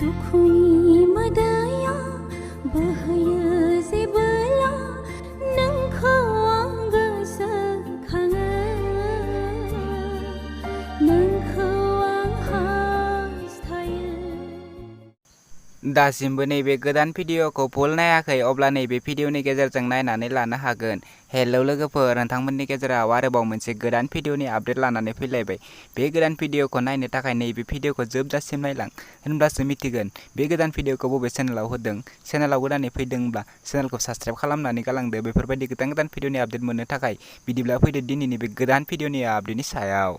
दुखुनि मोदैया बोहैयो जेबोला नोंखौ आं गोसोखाङो नोंखौ आं हास्थायो। दासिमबो नैबे गोदान भिडिअखौ फुल नायाखै अब्ला नैबे भिडिअनि गेजेरजों नायनानै लानो हागोन। हेलौ लोगोफोर, नोंथांमोननि गेजेराव आरोबाव मोनसे गोदान भिडिअनि आपडेट लानानै फैलायबाय। बे गोदान भिडिअखौ नायनो थाखाय नैबे भिडिअखौ जोबजासिम नायलां, होनब्लासो मिथिगोन बे गोदान भिडिअखौ बबे चेनेलाव होदों। चेनेलाव गोदानै फैदोंब्ला चेनेलखौ साबस्क्राइब खालामनानै गालांदो बेफोरबायदि गोदान गोदान भिडिअनि आपडेट मोननो थाखाय। बिदिब्ला फैदो दिनैनि बे गोदान भिडिअनि आपडेटनि सायाव।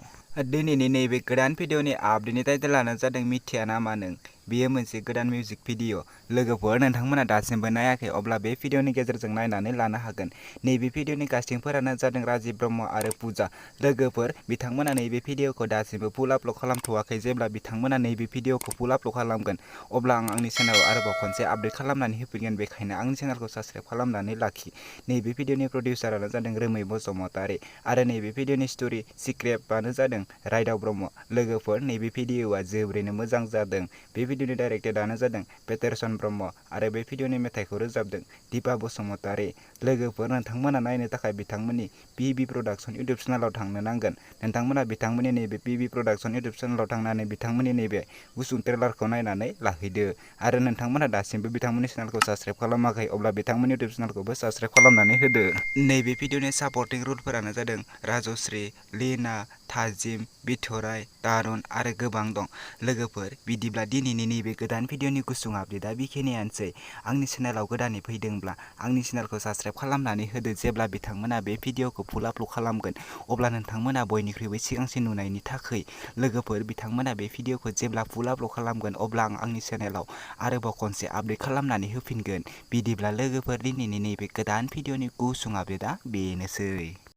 दिनैनि नैबे गोदान भिडिअनि आपडेटनि टाइटेलानो जादों मिथिया नामा नों। बेयो मोनसे गोदान मिउजिक भिडिअ। लोगोफोर, नोंथांमोना दासिमबो नायाखै अब्ला बे भिडिअनि गेजेरजों नायनानै लानो हागोन। नैबे भिडिअनि कास्टिंफोरानो जादों राजिब ब्रह्म आरो पुजा। लोगोफोर, बिथांमोना नैबे भिडिअखौ दासिमबो फुल आपल'ड खालामथ'वाखै। जेब्ला बिथांमोना नैबे भिडिअखौ फुल आपल'ड खालामगोन अब्ला आं आंनि चेनेलाव आरोबाव खनसे आपडेट खालामनानै होफिनगोन। बेखायनो आंनि चेनेलखौ साबस्क्राइब खालामनानै लाखि। नैबे भिडिअनि प्रडिउसारानो जादों रोमै बसुमतारी आरो नैबे भिडिअनि स्ट'रि स्क्रिप्टआनो जादों राइदाव ब्रह्म। लोगोफोर, नैबे भिडिअआ जोबोरैनो मोजां जादों। बे भिडिअनि डाइरेक्टरआनो जादों पेटारसन ब्रह्म आरो बे भिडिअनि मेथाइखौ रोजाबदों दिपा बसुमतारी। लोगोफोर, नोंथांमोना नायनो थाखाय बिथांमोननि पिबि प्रडाक्सन इउटुब चेनेलाव थांनो नांगोन। नोंथांमोना बिथांमोननि नैबे पिबि प्रडाक्सन इउटुब चेनेलाव थांनानै बिथांमोननि नैबे गुसुं ट्रेलारखौ नायनानै लाहैदो आरो नोंथांमोना दासिमबो बिथांमोननि चेनेलखौ साबस्क्राइब खालामाखै अब्ला बिथांमोननि इउटुब चेनेलखौबो साबस्क्राइब खालामनानै होदो। नैबे भिडिअनि सापर्टिं रुलफोरानो जादों राजश्री, लीना, थाजिम, बिथराय, तारुन आरो गोबां दं। लोगोफोर, बिदिब्ला दिनैनि नैबे गोदान भिडिअनि गुसुं आपडेटआ बेखिनियानोसै। आंनि चेनेलाव गोदानै फैदोंब्ला आंनि चेनेलखौ साबस्क्राइब खालामनानै होदो। जेब्ला बिथांमोना बे भिडिअखौ फुल आपल'ड खालामगोन अब्ला नोंथांमोना बयनिख्रुइबो सिगांसिन नुनायनि थाखाय। लोगोफोर, बिथांमोना बे भिडिअखौ जेब्ला फुल आपल'ड खालामगोन अब्ला आं आंनि चेनेलाव आरोबाव खनसे आपडेट खालामनानै होफिनगोन। बिदिब्ला लोगोफोर, दिनैनि नैबे गोदान भिडिअनि गुसुं आपडेटआ बेनोसै।